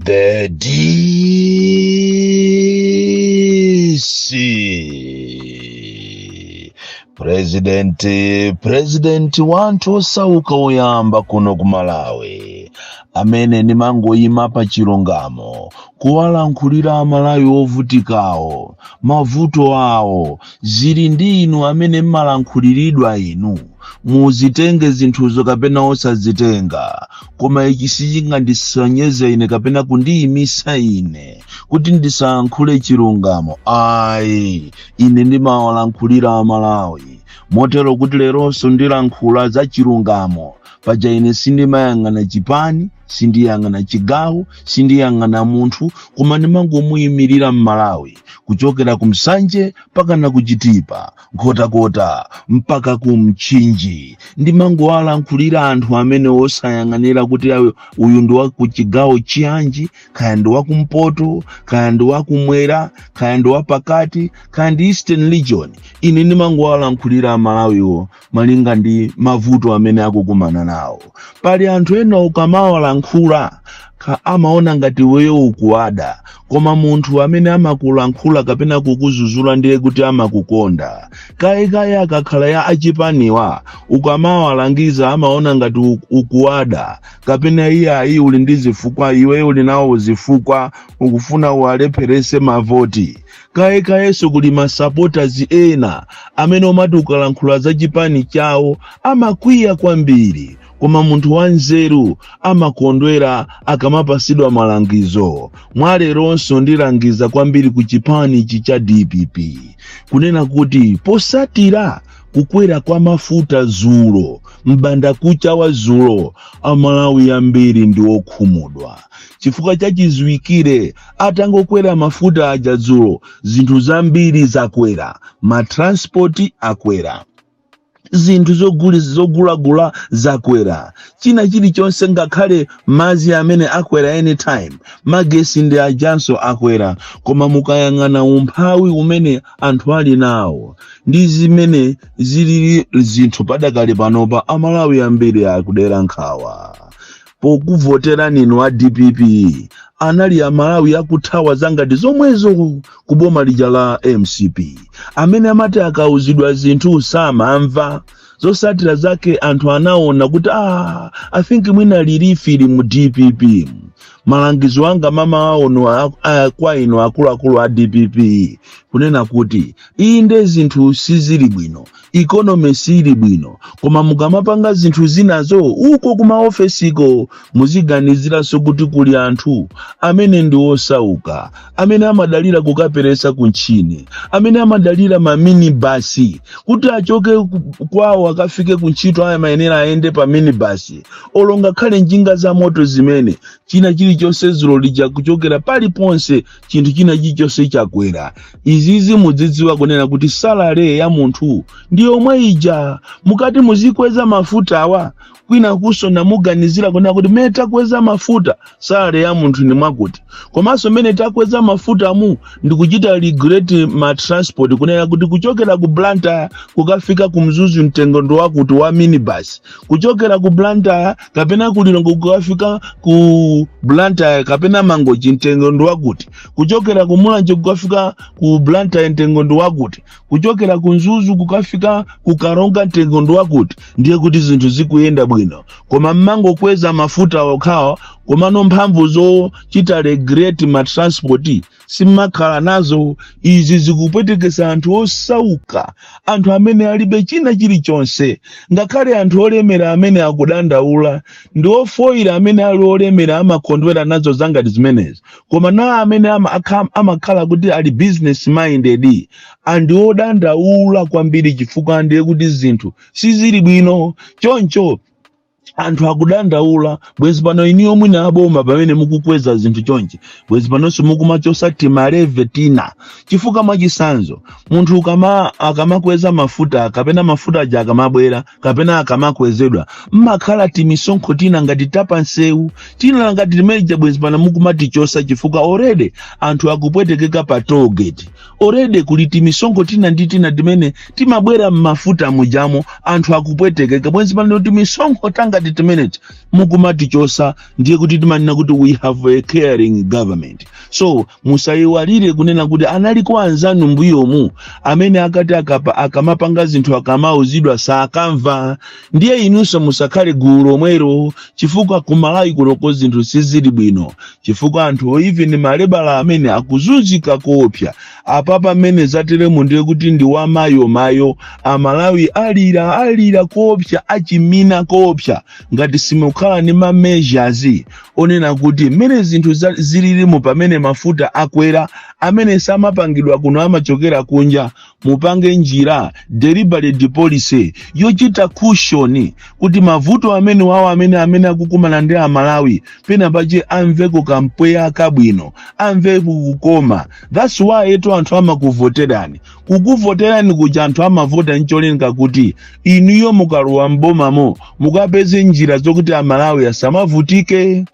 The DC President, President wanthu osauka woyamba kuno ku Malawi amene ndimangoyima pa chilungamo kuwalankhulira Amalawi ovutikawo mavuto awo. Zili ndi inu amene mmalankhuliridwa, inu muzitenge zinthuzo kapena osazitenga, koma ichi sichingandisonyeze ine kapena kundiyimisa ine kuti ndisayankhule chilungamo, ayi. Ine ndimawalankhulira Amalawi, motero kuti leronso ndilankhula za chilungamo. Paja ine sindimayang'ana chipani, sindiyang'ana chigawo, sindiyang'ana munthu, koma ndimangomuyimirira Mmalawi kuchokera ku Msanje mpakana ku Chitipa, Nkhotakota mpaka ku Mchinji. Ndimangowalankhulira anthu amene osayang'anira kuti uyu ndi wa ku chigawo chiyanji, kaya ndi wakumpoto, kaya ndi wakumwera, kaya ndi wapakati, kaya ndi Eastern Region. Ine ndimangowalankhulira Amalawiwo malinga ndi mavuto amene akukumana nawo. Pali anthu ena ukamawalankhula amaona ngati weyo ukuwada, koma munthu amene amakulankhula kapena kukuzuzula ndiye kuti amakukonda. Kayekaye akakhala ya achipaniwa, ukamawalangiza amaona ngati ukuwada kapena iye ayi, uli ndi zifukwa, iwe uli nawo zifukwa, ukufuna uwalepherese mavoti. Kayekayenso kuli masupporters ena amene omati ukalankhula za chipani chawo amakwiya kwambiri, koma munthu wanzeru amakondwera akamapasidwa malangizo. Mwaleronso ndilangiza kwambiri ku chipani ichi cha DPP kunena kuti posatira kukwera kwa mafuta zulo, mbandakucha wa zulo, Amalawi ambiri ndi okhumudwa chifukwa chachiziwikire atangokwera mafuta aja dzulo, zinthu zambiri zakwera, matransport akwera, zinthu zogulagula zakwera, china chilichonse, ngakhale madzi amene akwera anytime, magesi ndi ajanso akwera. Koma mukayang'ana umphawi umene anthu ali nawo ndi zimene zilili zinthu padakali panopa, Amalawi ambiri akudera nkhawa. Pokuvotera ninu a DPP anali Amalawi akuthawa zangati zomwezo kuboma lija la MCP, amene amati akauzidwa zinthu samamva. Zosatira zake anthu anaona kuti, ah, I think mwina relief ili mu DPP. Malangizo anga mama aono kwa inu akuluakulu a DPP kunena kuti inde, zinthu sizili bwino, economy sili bwino, koma mukamapanga zinthu zinazo uko kumaofesiko muziganiziranso kuti kuli anthu amene ndi osauka, amene amadalira kukaperesa kuntchini, amene amadalira maminibasi kuti achoke kwawo akafike kuntchito. Aya mayenera ayende pa minibasi, olo ngakhale njinga za moto zimene china chilichonse dzulo lija kuchokera paliponse, chinthu china chilichonse chakwera. Izizi mudzidziwa kunena kuti salary ya munthu ndi yomwe ija. Mukati muzikweza mafuta awa, kwina kuso namuganizira kunena kuti mmene takweza mafuta, salary ya munthu ni mwakuti, komanso mmene takweza mafuta mu ndikuchita regulate ma transport kunena kuti kuchokera ku Blantyre kukafika ku Mzuzu mtengo ndi wakuti wa minibus, kuchokera ku Blantyre kapena ku Lilongwe kukafika ku Blantyre kapena Mangochi mtengo ndi wakuti, kuchokera ku Mulanje kukafika ku Blantyre mtengo ndi wakuti, kuchokera ku Mzuzu kukafika ku Karonga mtengo ndi wakuti, ndiye kuti zinthu zikuyenda bwino. Koma mmangokweza mafuta okhawa, komano mphamvu zochita regulate ma transport simmakhala nazo. Izi zikupwetekesa anthu osauka, anthu amene alibe china chilichonse. Ngakhale anthu olemera amene akudandaula ndi ofoyira, amene ali olemera amakondwera nazo zangati zimenezi, koma na amene amakhala kuti ali business minded andi odandaula kwambiri, chifukwa ndiye kuti zinthu sizili bwino. Choncho anthu akudandaula. Bwezi pano iniyo mwina aboma pamene mukukweza zinthu chonchi, bwezi panonso mukumachosa timalevy tina, chifukwa mwachisanzo munthu akamakweza mafuta kapena mafuta aja akamabwera kapena akamakwezedwa, mmakhala timisonkho tina ngati tapansewu, tina ngati timeja, bwezi pano mukumatichosa, chifukwa already anthu akupwetekeka pa toll gate. Already kuli timisonkho tina ndi tina timene timabwera mmafuta mujamo, anthu akupwetekeka. Bwezi pano timisonkho tangati ngati timeneti mukumatichosa, ndiye kuti timanena kuti we have a caring government. So musayiwalire kunena kuti analiko anzanu mbuyomu amene akati akamapanga zinthu, akamauzidwa sakamva. Ndiye inunso musakhale gulu lomwero, chifukwa kuMalawi kunoko zinthu sizili bwino, chifukwa anthu, even malebala amene akuzunzika koopsa. Apa pamene zateremu, ndiye kuti ndi wamayomayo. Amalawi alira, alira koopsa, achimina koopsa, ngati simukhala ndi ma measures onena kuti mmene zinthu zililimu, pamene mafuta akwera amene samapangidwa kuno, amachokera kunja, mupange njira, deliberate policy yochita cushion kuti mavuto amene wawo amene akukumana ndi Amalawi, pena pache amveko kampweya kabwino, amveko kukoma. That's why eto anthu amakuvoterani. Kukuvoterani kuja, anthu amavota ncholinga kuti inuyo mukalowa mbomamo mukapeze njira zokuti Amalawi asamavutike.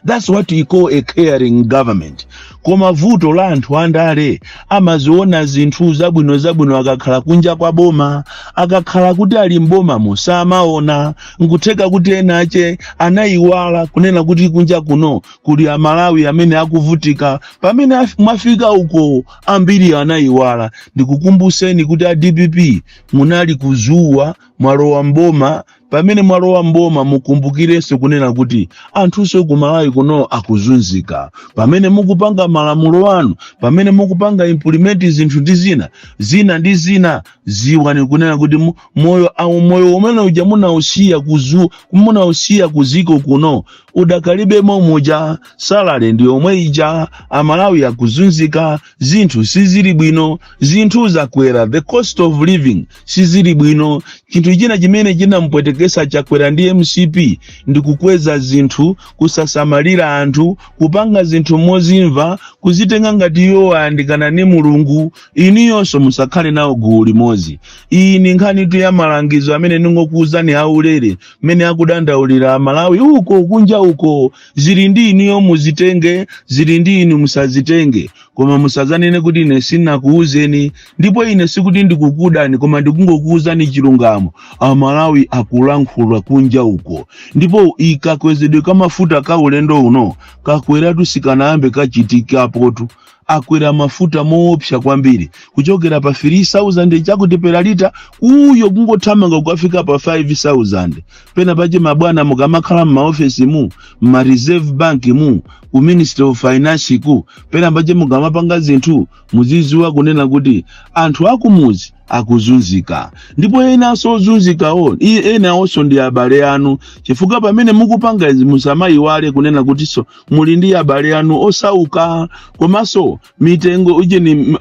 That's what we call a caring government. Koma vuto la anthu andale, amaziona zinthu zabwino zabwino akakhala kunja kwa boma. Akakhala kuti ali mbomamo samaona. Nkutheka kuti ena ache anayiwala kunena kuti kunja kuno kuli Amalawi amene akuvutika. Pamene mwafika uko, ambiri anayiwala. Ndikukumbuseni kuti a DPP munali kuzuwa, mwalowa mboma. Pamene mwalowa mboma, mukumbukirenso kunena kuti anthunso kuMalawi kuno akuzunzika. Pamene mukupanga malamulo anu, pamene mukupanga implement zinthu ndi zina zina ndi zina, ziwani kunena kuti moyo au moyo umene uja munausiya kuzu munausiya kuziko kuno udakalibemo muja. Salary ndi yomwe ija, Amalawi akuzunzika, zinthu sizili bwino, zinthu zakwera, the cost of living sizili bwino. Chinthu china chimene chinampwetekesa Chakwera ndi MCP ndi kukweza zinthu, kusasamalira anthu, kupanga zinthu mozimva, kuzitenga ngati iwo ayandikana ndi Mulungu. Iniyonso musakhale nawo gulu limodzi. Iyi ni nkhani ya malangizo amene ningokuwuzani aulere, mmene akudandaulira Amalawi uko kunja uko. Zili ndi iniyo, muzitenge, zili ndi inu, musazitenge, koma musazanene kuti ine sinakuwuzeni. Ndipo ine sikuti ndikukudani, koma ndikungokuwuzani chilungamo. Amalawi akulankhula kunja uko. Ndipo ikakwezedwe kamafuta ka ulendo uno kakweratu sikanayambe kachitikapotu. Akwera mafuta moopsa kwambiri, kuchokera pa 3000 chakuti per litre, uyo kungothamanga kukafika pa 5000. Pena pache mabwana, mukamakhala m'maofesi mu ma Reserve Bank, mu ku Ministry of Finance ku, pena pache mukamapanga zinthu muziziwa kunena kuti anthu akumuzi akuzunzika, ndipo enanso ozunzikawo ena onso ndi abale anu, chifukwa pamene mukupanga izi musamayiwale kunena kutinso muli ndi abale anu osauka. Komanso mitengo ujeni,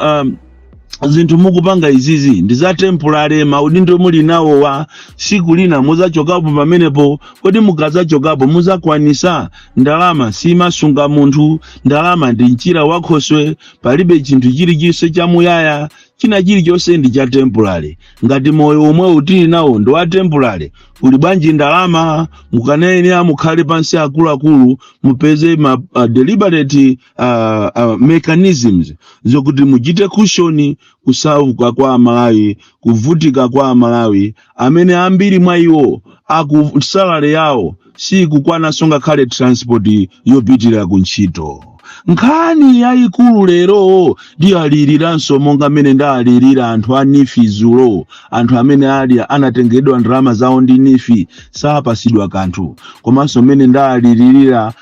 zinthu mukupanga izizi ndi za temporary. Maudindo muli nawowa, siku lina muzachokapo pamenepo. Kodi mukazachokapo muzakwanisa? Ndalama simasunga munthu, ndalama ndi mchira wakhoswe. Palibe chinthu chilichonse chamuyaya, china chilichonse ndi cha temporary. Ngati moyo omwe tili nawo ndi wa temporary, kuli bwanji ndalama? Mukanayenera mukhale pansi akuluakulu, mupeze ma deliberate mechanisms zokuti muchite cushion kusauka kwa Amalawi, kuvutika kwa Amalawi amene ambiri mwa iwo aku salary yawo sikukwananso ngakhale transport yopitira ku ntchito. Nkhani yayikulu lero ndiyaliriranso monga mmene ndalirira anthu a NEEF zulo, anthu amene ali anatengedwa ndalama zawo ndi NEEF, sapasidwa kanthu, komanso mmene ndalirira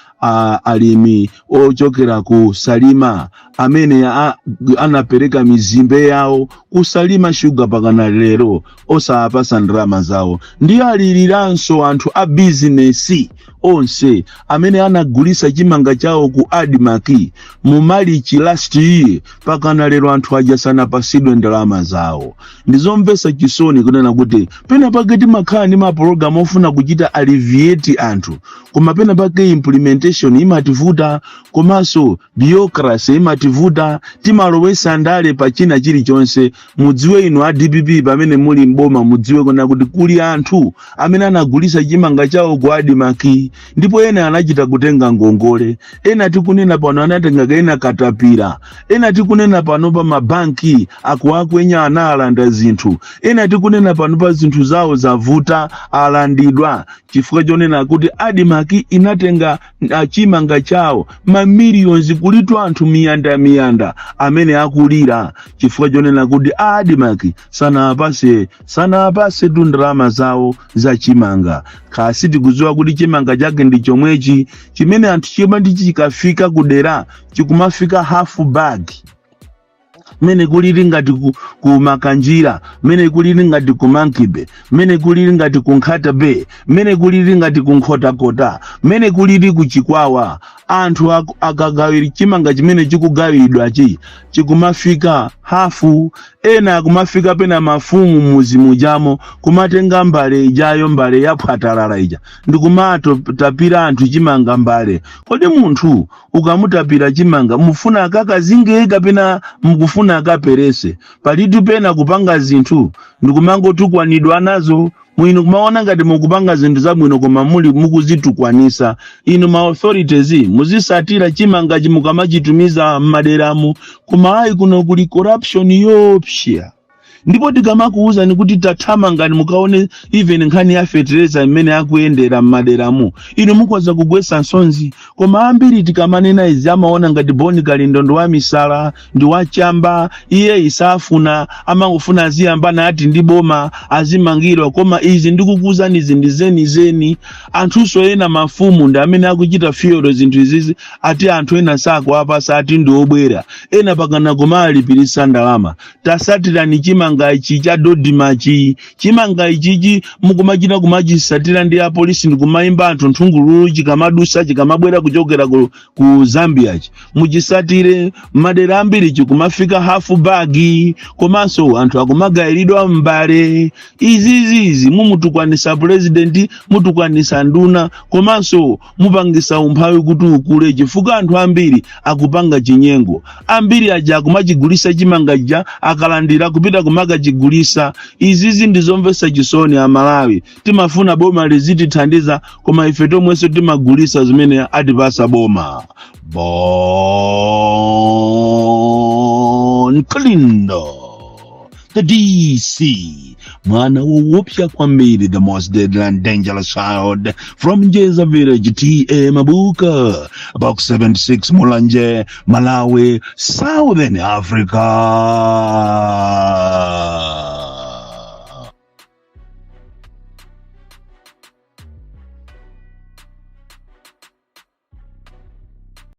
alimi ochokera ku Salima amene anapereka mizimbe yawo kuSalima Shuga, pakana lero osapasa ndalama zawo. Ndiyaliriranso anthu a bizinesi onse amene anagulisa chimanga chawo ku ADMARC mu March last year, pakana lero anthu aja sanapasidwe ndalama zawo. Ndizomvetsa chisoni kunena kuti pena pake timakhala ndi mapulogalamu ofuna kuchita alleviate anthu, koma pena pake implementation imativuta, komanso bureaucracy imativuta, timalowesa ndale pa china chilichonse. Mudziwe inu a DPP, pamene muli mboma, mudziwe kuna kuti kuli anthu amene anagulisa chimanga chawo ku ADMARC. Ndipo ena anachita kutenga ngongole, ena tikunena pano anatenga ena katapira, ena tikunena pano pa mabanki akuakwenya, analanda zinthu, ena tikunena pano pa zinthu zawo zavuta, alandidwa chifukwa chonena kuti ADMARC inatenga chimanga chawo mamillions. Kulitu anthu miyanda miyanda amene akulira chifukwa chonena kuti ADMARC sanapase tu ndalama zawo za chimanga. Kasi tikudziwa kuti chimanga chake ndi chomwechi chimene anthu chimati chikafika kudera chikumafika half bag, mene kulili ngati ku Makanjira, mene kulili ngati ku Monkey Bay, mene kulili ngati ku Nkhata Bay, mene kulili ngati ku Nkhotakota, mene kulili ku Chikwawa. Anthu akagawiri chimanga chimene chikugawiridwachi chikumafika hafu, ena akumafika pena mafumu muzi mujamo kumatenga mbale ijayo, mbale yaphwatalala ija, ndikumatapira anthu chimanga mbale. Kodi munthu ukamutapira chimanga, mufuna akakazinge kapena mukufuna akaperese? Palitu pena kupanga zinthu ndikumangotukwanidwa nazo. Mwinu kumaona ngati mukupanga zinthu zabwino, koma muli mukuzitukwanisa. Inu ma authorities, muzisatira chimanga chimukamachitumiza m'maderamo. Kumalawi kuno kuli corruption yopsya, ndipo tikamakuwuzani kuti tathamangani mukaone even nkhani ya fetereza imene akuyendera m'maderamo, inu mukhoza kugwetsa nsonzi. Koma ambiri tikamanena izi amaona ngati Boni Kalindo ndi wamisala, ndi wachamba, iye isafuna, amangofuna aziyambana ati ndi boma, azimangidwa. Koma izi ndikukuwuzani izi ndi zenizeni. Anthunso ena, mafumu ndi amene akuchita fuel zinthu izizi, ati anthu ena sakuwapasa, ati ndi obwera, ena pakana kumalipirisa ndalama. Tasatirani chimanga ichi cha DoDMAchi. Chimanga ichichi mukumachita kumachisatira ndi apolisi ndikumayimba anthu nthungululu chikamadusa, chikamabwera kuchokera ku Zambiachi, muchisatire. Madera ambiri chikumafika hafu bag, komanso anthu akumagayiridwa mbale. Izizizi mumutukwanisa president, mutukwanisa nduna, komanso mupangisa umphawi kuti ukule, chifukwa anthu ambiri akupanga chinyengo. Ambiri aja akumachigulisa chimanga ija akalandira kupita kumakachigulisa. Izizi ndizomvetsa chisoni. Amalawi timafuna boma lizitithandiza, koma ife tomwenso timagulisa zimene atipasa boma. Bon Kalindo, the DC, mwana woopsa kwambiri, the most deadly and dangerous child from Jeza Village, TA Mabuka, Box 76, Mulanje, Malawi, Southern Africa.